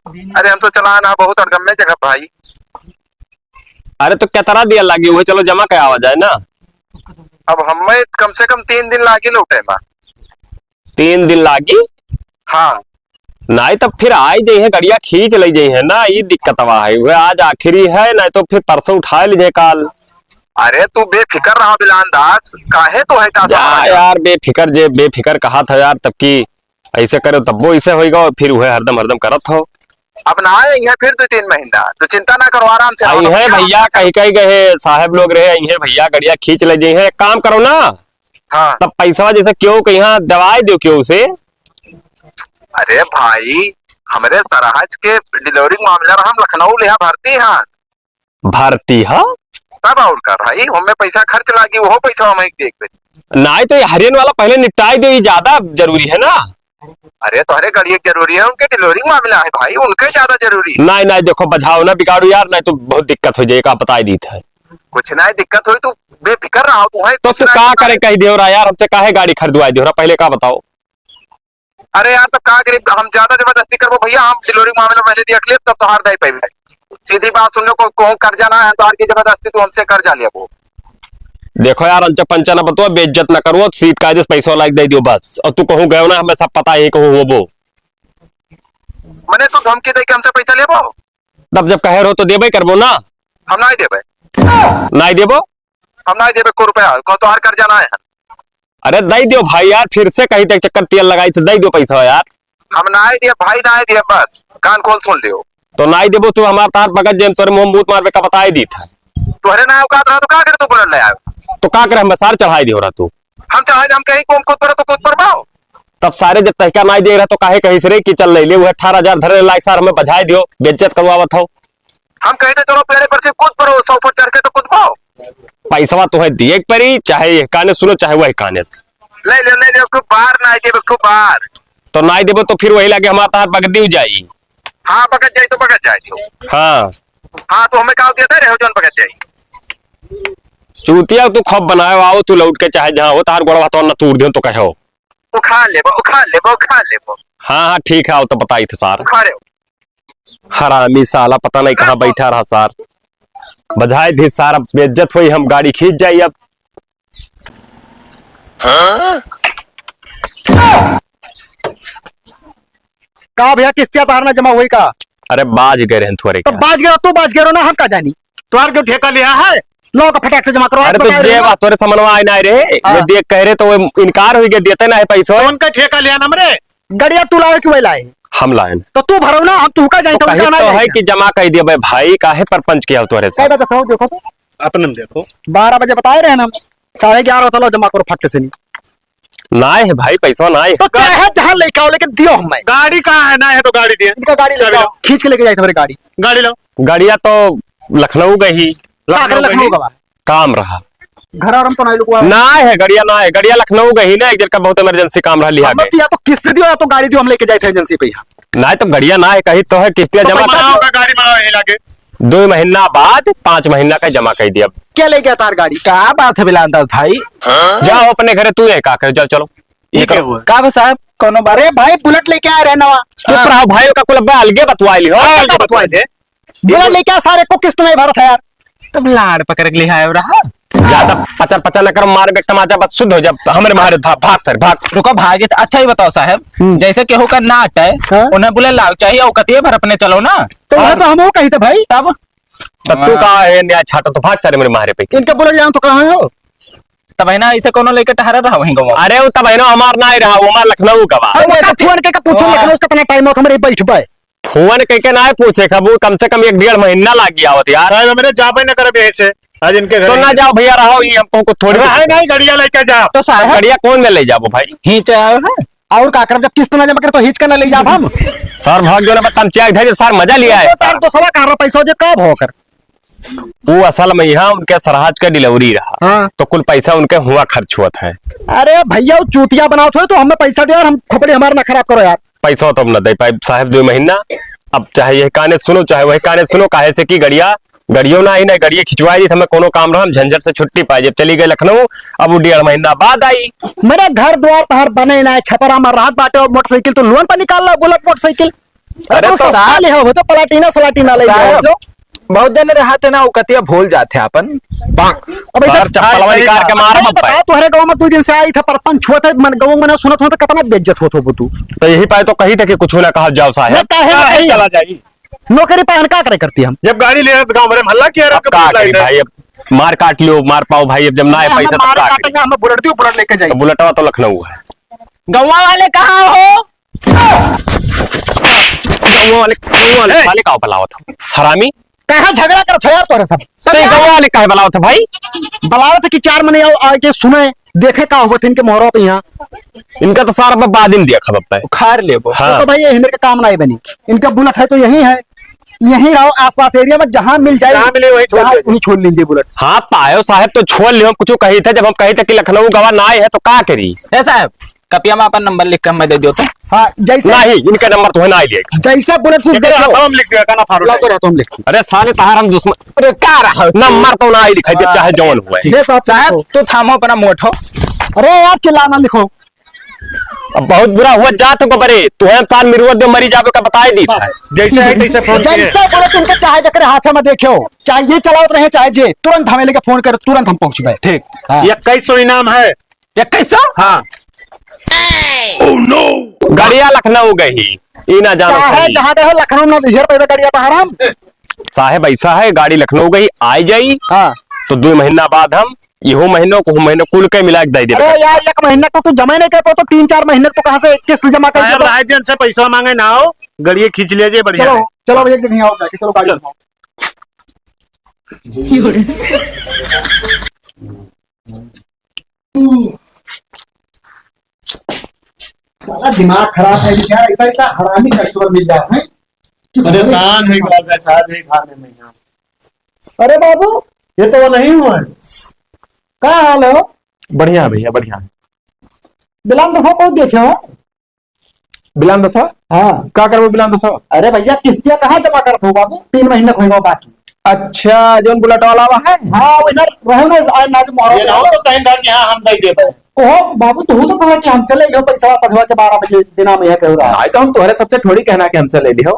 अरे हम तो चला ना बहुत अड़गम में जगह भाई। अरे तो केतरा दिया लागी, उहे चलो जमा के आवा जाए ना। अब हमें कम से कम तीन दिन लागी लौटे में। तीन दिन लागी? हाँ। नाहीं तब फिर आई जइहे, गड़िया खींच ले जइहे ना, ई दिक्कतवा है। उहे आज आखिरी है, नाहीं तो फिर परसों उठा लीजिए काल। अरे तू बेफिकर रहा बिलान दास, काहे तू है दास जा हमारा? यार बेफिकर, जे बेफिकर कहा था यार, तब की ऐसे करे तब्बो ऐसे होइगा, फिर उहे हरदम हरदम करत हो। अब ना आए, अइहे फिर दो तीन महीना, तो चिंता ना करो, आराम से रहो। अइहे भैया, कही कही गए साहब लोग रहे, अइहे भैया, गड़िया खींच ले जइहे, एक काम करो ना, हाँ। तब पैसा जैसे क्यों कहीं दवाई दो क्यों से। अरे भाई, हमरे सरहज के delivery मामला में हम लखनऊ ले भर्ती हैं। भर्ती है? तब और का भाई, हमें पैसा खर्च लागी, वो पैसा हमें देख दे। नाहीं तो ये हरियन वाला पहले निपटाई दे, ये ज्यादा जरूरी है ना। अरे तोहरे गड़िया जरूरी है, उनके delivery मामला है भाई, उनके ज्यादा जरूरी है। नाहीं, नाहीं, देखो बझाओ ना बिगाड़ू यार, नाहीं तो बहुत दिक्कत हो जाए, का बताई दी था। कुछ नाहीं दिक्कत होई, तू बेफिकर रहो, तू है तो कुछ तू ना का करे कही देवरा यार, हमसे काहे गाड़ी खरीदवाई देवरा, पहले का बताओ। अरे यार, तब का करी, हम ज्यादा जबरदस्ती करबो भैया, हम delivery मामला पहले देख लेब, तब तोहार दे पाइबे। सीधी बात सुन लो, को, को कर्जा ना है, तोहार की जबरदस्ती तू हमसे कर्जा लेबो। देखो यार, अंचा पंचा ना बतवा, बेइज्जत ना करो, सीध कायदे से पैसा लाइक दे दियो बस। और तू कहूँ गयो ना, हमें सब पता है कहूँ होबो। मने तू धमकी दे के हमसे पैसा लेबो? तब जब कहे रहो तो देबे करबो ना। हम नाहीं देबे। नाहीं देबो? हम नाहीं देबे एको रुपया, को तोहार कर्जा ना है। अरे दे दियो भाई यार, फिर से कहीं तक चक्कर तेल लगाई तो दे दियो पैसा यार। हम नाहीं दिए भाई, नाहीं दिए, बस कान खोल सुन लियो। तो नाई देबो तो हमार तार पकड़ जेम, तोरे मुंह में बूत मारबे का बताई दी था। तोहरे ना औकात रहा तो का करे तू बुलेट ले आयो? तो का करे हम सार चढ़ाई दियो रहा तू। हम चढ़ाई दे, हम कहीं कूद पड़ो तो कूद पड़बो। तब सारे जब तहका नाई दे रहा तो काहे कहिस रे कि चल ले ले, वो अठारह हजार धरे लायक सार हमें बजाय दियो, बेइज्जत करवावत हो। हम कहीं तो चलो पेड़े पर से कूद पड़ो, सौ फुट चढ़ के तो कूदबो। पैसवा तो है दिए के परी, चाहे ये काने सुनो, चाहे वही काने। ले ले, ले ले, खूब बार नाई देबे, खूब बार। तो नाई देबो तो फिर वही लागे हमार तार बगदी हो जाई। हाँ, बगत जाई तो बगत जाई दियो। हाँ। हाँ, तो हमें का देते रहो जौन बगत जाई। चूतिया तू खूब बनाए, आओ तू लौट के चाहे जहाँ हो, तार गोड़वा तो न तूर दियो तो कहो। उखाड़ लेबो, उखाड़ लेबो, उखाड़ लेबो। हाँ, हाँ, ठीक है, आओ तो बताई थे सार। उखाड़े। हरामी साला पता नहीं कहाँ बैठा रहा सार। बजाय दी सार, अब बेइज्जत हुई, हम गाड़ी खींच जाई अब। का भैया, किस्तिया तहार ना जमा हुई का? अरे बाज गए रहन थोड़े तो का। बाज गए, तू बाज गए रहो ना, हम का जानी। तोहार क्यों ठेका लिया है? लो का फटाक से जमा करो, अरे तो बताए जे रहे ना। बात तोरे समनवा आए ना रे, हाँ। ये देख कह रहे तो वो इनकार हुई के देते ना है पैसो। कौन का ठेका लिया ना हमरे? गड़िया तू लाए कि वही लाए? हम लाए ना। तो तू भरो ना, हम तू का जाए तो तो कही उनका ना तो जाए है क्या? कि जमा कर दिया भाई, काहे परपंच किया तोरे से? कई बात बताओ, देखो तो। अपने में देखो। बारह बजे बताए रहे ना हम, साढ़े ग्यारह होता, लो जमा करो फट से नहीं। ना है भाई, पैसा ना है। तो चाहे जहाँ लेके आओ, लेकिन दियो हमें। गाड़ी कहाँ है? ना है तो गाड़ी दिए। इनका गाड़ी चाबी लेके आओ, लाओ। खींच के लेके जाए तुम्हारी गाड़ी। गाड़ी लाओ। गाड़िया तो लखनऊ गई। का करे लखनऊ लखनऊ गई? गवा? काम रहा। घर और हम तो नहीं लुकवा। ना है गड़िया, ना है गड़िया, लखनऊ गई ना, एक जन का बहुत इमरजेंसी काम रहा, लिहा हम गए। तो या तो किस्त दियो या तो गाड़ी दियो, हम लेके जाए थे एजेंसी पे यहाँ। ना तो गड़िया ना है, कही तो है किस्तिया तो जमा पैसा कर। गाड़ी बनाओ यहीं लाके। दो महीना बाद पाँच महीना का जमा कर दिया। क्या ले गया तार गाड़ी? का बात है बिलांदर भाई? जाओ अपने घरे, तू ये का कर, जाओ चलो। ये ये क्या करो। हुआ? का बा साहब, कौनो बात? अरे भाई, बुलेट लेके आ रहे नवा। चुप रहो भाई, ओका कुल अब्बे अलगे बतवाई लिहो। हाँ, अलगे बतवाई दे। बुलेट लेके आ, सारे को किस्त नहीं भरत है यार। तब लाड़ पकड़ के ले आयो रहा। ज्यादा पचर पचर न कर, मार के टमाचा बस शुद्ध हो जा। हमरे मारे भाग, भाग सर, भाग। रुको, भागे तो अच्छा ही बताओ साहब, हम्म। जैसे केहू का नाट है, हाँ। उन्हें बोले लाओ चाहिए, औकतिये भर अपने चलो ना। तो वह और तो हम वो कही थे भाई। तब? तब तू हाँ। का है न्याय छाटो, तो भाग सारे मेरे मारे पे। इनका बुलेट जान तो कहाँ हो? तब है ना, ऐसे कोनो लेके टहरा रहा वहीं गाँव। अरे वो तब है ना, हमार ना ही रहा, वो हमार लखनऊ का बा। अरे वो का फोन के का पूछो, हाँ। लखनऊ से कितना टाइम हो, हमरे बैठ बे। फोन कइके नाहीं पूछे, कबू कम से कम एक डेढ़ महीना लाग गया होत यार। साहब, हमरे जाबे न करब यहीं से, आज इनके घर तो ना ही। जाओ भइया, रहो, ये हमको को थोड़ी रहे नहीं, गड़िया लेके जाओ। तो साहब, गड़िया कौन में ले जाबो भाई? हींचे आयो है। और का करब, जब किस्त ना जमा करे तो हींच के ना ले जाब हम। सर भाग जो ना, बता हम चेक धरे, सर मजा लिया है। तो सर, तो सवा कहाँ रहा पैसा जे कब हो कर? वो असल में यहाँ उनके सरहज का डिलीवरी रहा, हाँ। तो कुल पैसा उनके हुआ खर्च हुआ था। अरे भइया, वो चूतिया बनावत हो तो हमें पैसा दे यार, हम खोपड़ी हमार ना खराब करो यार। पैसा तो हम ना दे पाए साहब, दो महीना। अब चाहे ये काने सुनो, चाहे वही काने सुनो, काहे से कि गड़िया, गड़ियो ना आई ना, गड़िया खिंचवाई दी, हमें कोनो काम रहा, हम झंझट से छुट्टी पाए, जब चली गई लखनऊ, अब वो डेढ़ महीना बाद आई। मेरे घर द्वार तहार बने ना, छपरा में रहत बाटे और मोटरसाइकिल तो लोन पर निकाल ला, बुलेट मोटरसाइकिल। अरे अरे तो तो सस्ता साहब, ले हो, तो प्लाटिना सलाटिना ले साहब, हो। बहुत जन रहते ना, वो कतिया भूल जाते हैं अपन। अब इधर सर, चप्पल वाली कार के मार अरे बप्पा। बता, तोहरे गाँव में दो दिन से आई था, परपंच हुआ था, मन, गाँव में ना सुनत हो तो कितना बेइज्जत होत हो तू। तो यही पाए तो कही थे कि कुछ ना कहा जाओ साहब। मैं काहे ना काहे कही? चला जाई? नौकरी पाए हम का करे करती हम? जब गाड़ी ले रहे तो गाँव भरे में हल्ला किया रहे, अब का करी भाई, अब मार काट लियो, मार पाओ भाई, अब जब ना है हमें पैसा तो मारे का करी? काटेंगे, हमें बुलेट दियो, बुलेट लेके जाइए। तो बुलेटवा तो लखनऊ है। गौवा वाले कहाँ हो? गौवा वाले, गौवा वाले ए! साले का बुलावत हो? हरामी। कहाँ झगड़ा करत हो यार तोरे सब? तो ये गौवा वाले काहे बुलावत हो भाई? बुलावत है कि चार मने आओ, आके सुने, देखे का होत इनके मोहरा पे यहाँ। इनका तो सारा बा-, बाद में दिया खबर पे। उखाड़ लेबो। हाँ। तो भाई ये हिमेर का काम नहीं बनी। इनका बुलेट है तो यही है, यही रहो आसपास एरिया में, जहाँ मिल जाए, जहाँ मिले वहीं छोड़ जहाँ दीजिए। वहीं छोड़ लीजिए बुलेट। हाँ, पायो साहब तो छोड़ लियो, हम कुछ कही थे, जब हम कही थे कि लखनऊ गवा ना आए है तो का करी? ए साहब, कपिया में अपन नंबर लिख के हमें दे दियो तो। हाँ, जैसे नहीं, इनका नंबर तो है ना, आई देख। जैसे बोले तू एकरे देखो। हाथवा में लिख दिया, का ना फाड़ू लाओ, लाए। तो रहता हम लिख। अरे साले, तहार हम दुश्मन। अरे, का रहा? नंबर तो ना आई लिखाई दे, हाँ। चाहे जौन हुए। ये साहब साहब, लिखो। तू थामो अपना मोटो। अरे यार, चिल्ला ना लिखो। अब बहुत बुरा हुआ, जा तू को बरे, तू है साल मिरुआ दे, मरी जाबे का बताए दी। बस। जैसे है, तैसे फोन किए। जैसे बोले तू इनके चाहे जकरे हाथ में देखो, चाहे ये चलावत रहे, चाहे जे, तुरंत हमें लेके फोन कर, तुरंत हम पहुंचबे। ठीक। हाँ। इक्कीस सौ इनाम है। इक्कीस सौ? हाँ। Oh no! गड़िया लखनऊ गई, ई ना जानो चाहे सही। जहाँ गए हो, लखनऊ में हेर पैबे गड़िया तो हराम। साहेब, ऐसा है, गाड़ी लखनऊ गई, आ जाई, हाँ। तो दो महीना बाद हम, इहो महीनो, को महीनो, कुल के मिला के दे देबे। अरे यार, एक महीना तो तू जमा ही नहीं कर पाओ, तो तीन चार महीने तो कहाँ से किस्त जमा कर साहेब, देबो? राय दिन से पैसा मांगे ना हो, गड़िए खींच लीजिए, बढ़िया चलो, है। चलो भैया, एक जगह और जाके, चलो गाड़ी चलो। उठाओ। साला दिमाग खराब है यार, ऐसा, ऐसा हरामी customer मिल जाता है। परेशान है, साहब, है खाने में यहाँ। अरे बाबू, ये तो वो नहीं हुआ है। का हाल है हो? बढ़िया है भैया, बढ़िया है। बिलान दसो को देखे हो? बिलान दसो? हाँ। का करबो बिलान दसो? अरे भैया, किस्तिया कहाँ जमा करत हो बाबू? तीन महीना होइबा बाकी। अच्छा, जौन बुलेट वाला बा है? हाँ, वो इधर रहे ना, आज, आज मोहर्रम ये ना हो वाला। तो कहीं ना कि हाँ, हम दे देबे। ओहो, बाबू, तू तो कहा कि हमसे ले लियो पैसा सजवा के बारह बजे दिना में यह कह रहा है। नहीं, तो हम तोहरे सबसे थोड़ी कहना कि हमसे ले लियो।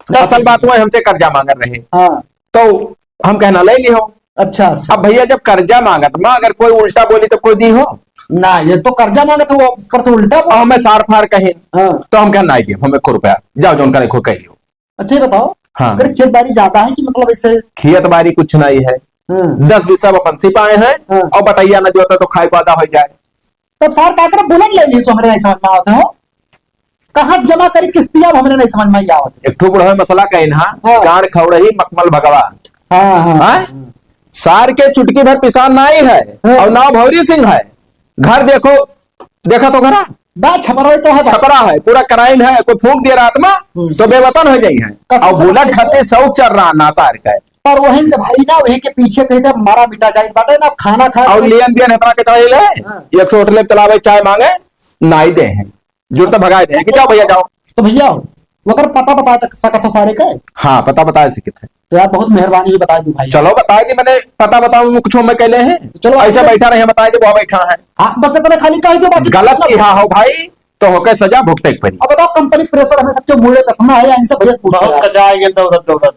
तब असल कैसे? बात वो हमसे कर्जा मांगत रहे। हाँ। तो हम कहना ले लियो। अच्छा, अच्छा। अब भैया, जब कर्जा मांगत मा अगर कोई उल्टा बोली तो कोई दी हो? ना, ये तो कर्जा मांगत हो, ऊपर से उल्टा बोल। अब हमें सार फार कहे, हाँ। तो हम कहना नहीं दियो, हमें एको रुपया, जाओ जौन करे खो कह लियो। अच्छा, ये बताओ, हाँ। अगर खेत बाड़ी ज्यादा है कि मतलब ऐसे? खेत बाड़ी कुछ नहीं है, हाँ। दस बीस सब अपन सिपाए हैं, हाँ। और बटैया न जोते तो खाए पैदा हो जाए। तब सार का करे बुलेट ले ली सो, हमरे नहीं समझ में आवत हो। कहाँ जमा करी किस्तिया, अब हमरे नहीं समझ में आवत। एक ठो बुढ़वे मसला कहे ना, हाँ। गाड़ खौड़ही मखमल भगवा। हाँ, हाँ। हाँ? सार के चुटकी भर पिसान नाई है, हाँ। और नाव भौरी सिंह है। घर देखो, देखा तो घरा। बा, छपरा तो है, बा। छपरा है, पूरा कराइन है, कोई फूंक दिया रात में, हम्म। तो बेवतन हो जाई है। कसम और से बुलेट बात खाते है। शौक चढ़ रहा ना सार का। पर वहीं से भाई ना, वहीं के पीछे कहीं तक मारा मिटा जाए, बाटे ना खाना खा और लेन देन इतना के चाहिए ले। हाँ। ये होटल चलावे, चाय मांगे, नाई दे हैं। जुड़ तो भगाए दे हैं कि जाओ भैया, जाओ। तो भैया, वो अगर पता बता तक सकत हो सारे के? हाँ, पता बता सकत है। तो यार, बहुत मेहरबानी हुई, बता दूं भाई। चलो, बता दी, मैंने पता बताओ, कुछ मैं कहले हैं? चलो, ऐसे ठीक है। बैठा रहे, बता दे, वो बैठा है। हाँ, बस इतना खाली कह दो, बाकी गलत कुछ ना किया हो भाई, तो होके सजा भुगते के पड़ी। अब बताओ, कंपनी प्रेशर हमें सबके मुड़े रखना है, या इनसे भैया से पूछो बहुत यार। कचा है ये दौड़त दौड़त।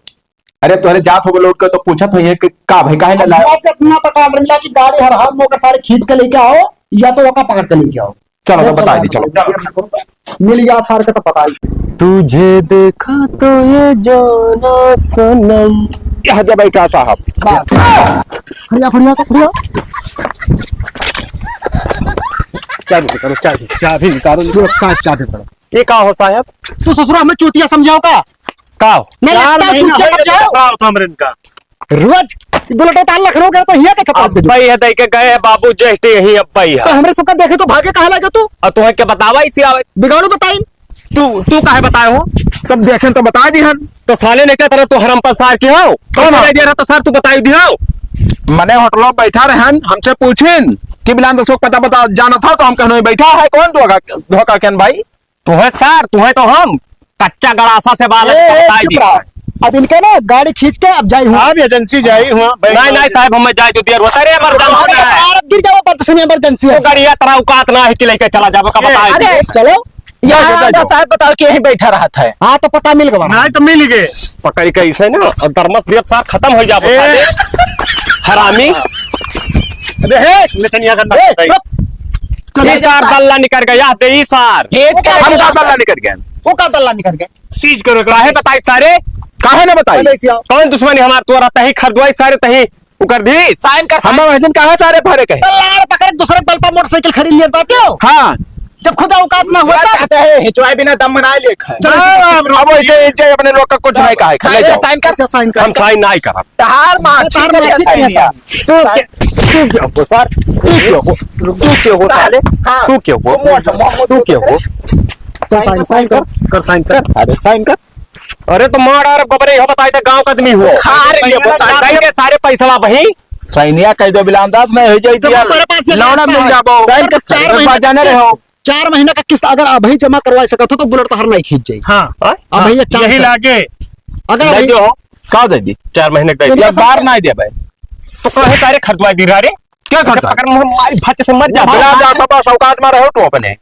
अरे, तोहरे जात हो लोड के तो पूछत हो ये कि का भाई, काहे ना अब लाए? यहाँ से इतना तक ऑर्डर मिला कि गाड़ी हर हाल में ओकर सारे खींच के लेके आओ, या तो ओका पकड़ के लेके आओ। चलो, तो बताई दी, चलो। मिल गया सार के, तो बताई। तुझे देखा तो ये जाना सनम। यहाँ जा बैठा साहब। बस। फरिया, फरिया, फरिया। चाबी निकालो, चाबी, चाबी निकालो। ये साहब, चाबी निकालो। ये का हो साहब? तू ससुरा हमें चूतिया समझाओ का? का हो? नहीं चार लगता है महीना चूतिया हो गया समझाओ। बताओ तो हमरे इनका। रोज बुलेट उतार लखनऊ गए तो हिया के छपा अब दे। भाई है, देखे गए बाबू, जस्ट यही अब भाई है। तो हमरे सबका देखे तो भागे काहे लागे तू? और तुम्हें क्या बतावा इसी आवे? बिगाड़ू बताइन। तू, तू काहे बताए हो? सब देखे तो बता दी हम। तो साले ने क्या तरह तू हरम पर सार के हो? कौन कौन है? दे रहा तो सर तू बताई दियो। मने होटलो बैठा रहन, हमसे पूछिन कि बिलान दसो पता बता, जानत हो तो हम कहनो बैठा है, कौन धोखा, धोखा केन भाई? तू है सार, तू है तो हम कच्चा गड़ासा से बाल ए, ए, बताई चुप दी। रहा। अब इनके ना गाड़ी खींच के अब जाई हुआ। अब एजेंसी जाई हुआ, बैंक नहीं, नहीं साहब, हमें जाए तो दियर होता रे, इमरजेंसी अरे है। यार, अब गिर जाओ, बात सुनिए, इमरजेंसी है। तो गाड़ी यात्रा औकात ना है कि लेके चला जाबो का ए, बताई अरे, दी। चलो। यहाँ जाओ, जाओ, आगे जाओ। साहब बताओ कि यहीं बैठा रहत है। हाँ, तो पता मिल गवा। नहीं तो मिल गए। पकड़ के इसे ना, और दरमस दियत सार खत्म हो जाबो ए। साले। हरामी। अबे हे, लेकिन यहाँ करना ए, पड़ता है। रुक। चल, ई सार दल्ला निकल गया, दे ई सार। ये वो क्या हम दल्ला? का दल्ला निकल गया? वो का दल्ला निकल गया? सीज करो, काहे बताई सारे? काहे ना बताई? मलेशिया। कौन दुश्मनी हमार तोरा? तही खरीदवाई सारे, तही उकर दी। साइन कर, हम साइन। वह दिन कहाँ सारे भरे कहे? लाड़ पकड़, दूसरे बल पर मोटरसाइकिल खरीद लिया बाटे हो। हाँ। जब खुद औकात ना हुआ तब। चाहते हैं, हिचवाए बिना दम बनाए लेख है। चलो, हाँ, अब वैसे, वैसे अपने लोग का कुछ नहीं कहा है, ले साइन जाओ। साइन कर। अच्छा, साइन कर। हम साइन नहीं करब। तहार माँ तहार माँ ठीक है, ठीक है, साइन। तू के, तू के हो सर? तू के हो? तू के हो साले? हाँ। तू के हो? वो मोटा, मोटा तू के हो? चल, साइन, साइन कर। कर, साइन कर। अरे, साइन कर। अरे, तो मार और गोबरे, यह बताई थे, गाँव का आदमी हो। अरे, ये साइन के सारे पैसा वही। साइनिया कह दो, बिलांदाज में हो जाई तो दिया। हमारे पास ये लौड़ा पैसा मिल है। जाबो। साइन कर, चार अरे, महीने बात जाने रहे हो। चार महीना का किस्त अगर अभी जमा करवा सकत हो, तो बुलेट तो हर नहीं खींच जाई। हाँ। हाँ? अब भैया, चार यही सौ। लागे। अगर दे अभी दो। का दे दी? चार महीने का दे दी। एक बार नहीं दे भाई। तो कहे तारे खरीदवा दी रे। क्या खर्चा? पकड़ मुँह मारी भच्च से मर जा। बिलांदाज सब औकात में रहो तू अपने।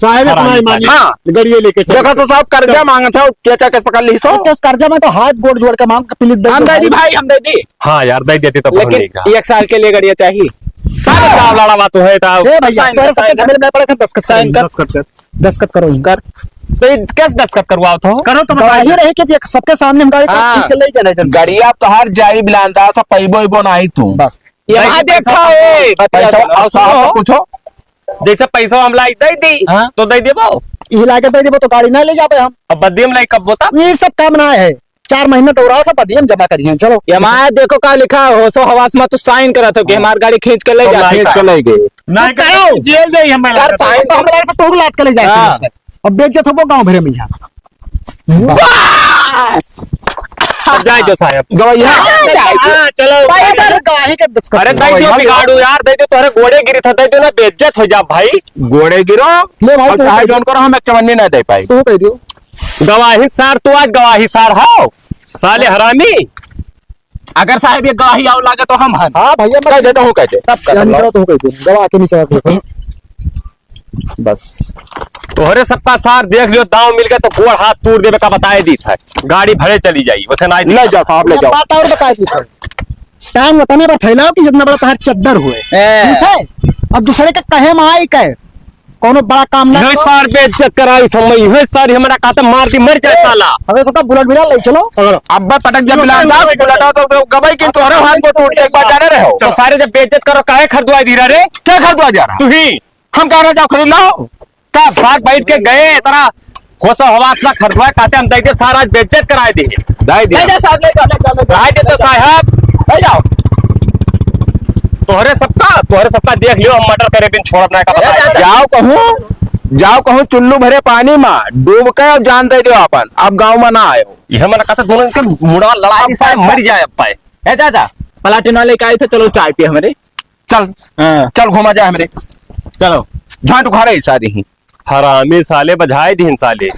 साहेब हरामी इस्माइल मानी साले। हाँ। गड़िए लेके चल। देखा तो साहब कर्जा मांगत है, के, के, के पकड़ ली सो? तो उस कर्जा में तो हाथ गोड़ जोड़ के मांग के प्लीज दे हम दो दे दी भाई। भाई, हम दे दी। हाँ यार, दे देती तो बहुत लेकिन नीक रहा। एक साल के लिए गड़िया चाहिए। साले का लड़ा बात है, तो ए भैया, साइन तोरे कर, सबके साइन कर। झमेले में पड़े थे, दस्तखत साइन कर। कर। दस्तखत कर। दस्तखत करो इनकर। तो ये कैसे दस्तखत करवाओ तो? करो तो बताइए। गवाही रहे कि ये सबके सामने हम गाड़ी का हाँ। खींच के ले गए थे। गड़िया तो हर जाई बिलांदा सब पैबो इबो नहीं तू। बस। यहाँ नहीं, देखा पैसा है, बतिया पैसा, सुनो। अब साहब से पूछो। जैसे पैसा हम लाई दे दी, हाँ। तो दे देबो। ई लाके दे देबो तो गाड़ी ना ले जाबे हम। अब बदियम लाई कब बोता? ई सब काम ना है, चार महीना तो रहा था, बदियम जमा करिए, चलो। ये माया देखो का लिखा है, होशो हवास में तू साइन करत हो कि हमार गाड़ी खींच के ले तो जाते खींच के हैं। ले गए। ना करो। जेल जाई हमें कर लगता है। साइन। तो हम लोग तो टोक लात के ले जाते हाँ। हैं। अब बेइज्जत होबो गाँव भरे में यहाँ। बस। अब जाए दो साहब। गवैया। हाँ, जाए दो। हाँ, चलो। भाई, इधर गवाही के दस्तखत अरे, करो। दे दो गवैया। बिगाड़ू यार, दे दो, तोहरे गोड़े गिरी था, दे दो ना, बेइज्जत हो जा भाई। गोड़े गिरो। ले भाई, और तू चाहे दे दो। जोन करो, हम एक चवन्नी ना दे पाई। तू कह दियो। गवाही सार, तू आज गवाही सार हो, साले हरामी। अगर साहब ये गवाही आओ लागे तो हम हन। हाँ भैया, मैं कह देता हूँ, कह दे। तब कर यानी लो। चलो, तू कह दे। गवाह के नीचे रख दे। बस। तोहरे सबका सार देख लियो, दाव मिल गए तो गोड़ हाथ तोड़ देवे का बताए दी था। गाड़ी भरे चली जाई, उसे ना ले जाओ साहब, ले जाओ। बात और बताए दी था। टांग उतने पर फैलाओ कि जितना बड़ा तहार चद्दर हुए। ए। ठीक है? और दूसरे के कहे में आई कहे, कोनो बड़ा काम ना यही करो। सार बेइज्जत कराई समय, यही सार हमरा काते मार दी, मर जाए ए, साला। हमें सबका बुलेट मिला ले चलो। अब्बा पटक जब मिला दस बुलेट तो, तो गवाही किन तोहरे हाथ को टूट के एक बार जाने रहे हो। तो सारे जब बेइज्जत करो, काहे खरीदवाई दी रहा रे? क्या खरीदवा जा रहा? तू ही। हम कह रहे जाओ खरीद लाओ। तब सार बैठ के गए, इतना खुश हो हवा, इतना खरीदवा, कहते हम देख दे, सारा आज बेइज्जत कराए दी। दाई दे। ले जा साहब, ले जा, ले जा, ले जा। दाई दे तो साहब। ले जाओ। तोहरे सबका, तोहरे सबका देख लियो, हम मर्डर करे बिन छोड़ब ना का बताए। जाओ कहूँ, जाओ कहूँ चुल्लू भरे पानी में डूब के अब जान दे दो अपन, अब गाँव में ना आयो। ये हमारा कहता दोनों के मुड़वा लड़ा दी साहब, मर जाए अब पाए। ए चाचा, प्लाटिना लेके आए थे, चलो चाय पिए हमरे। चल, हाँ। चल घुमा जाए हमरे। चलो। झांट उखाड़े सारी ही। हरामी साले बजाए दीन साले।